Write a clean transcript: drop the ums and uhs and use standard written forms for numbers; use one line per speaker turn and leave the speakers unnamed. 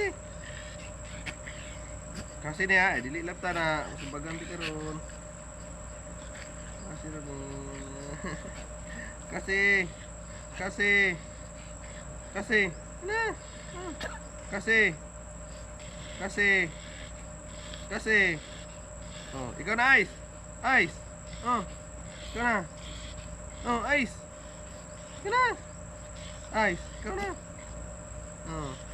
Kasi. Kasi niya, eh, dili lapta na. Sumbagan di karon. Kasi ron. Kasi. Kasi. Kasi. Na. Kasi. Kasi. Kasi. Oh, ikaw na, Ice. Ice. Oh. Ikaw na. Oh, Ice. Ikaw na. Ice, ikaw na. Oh.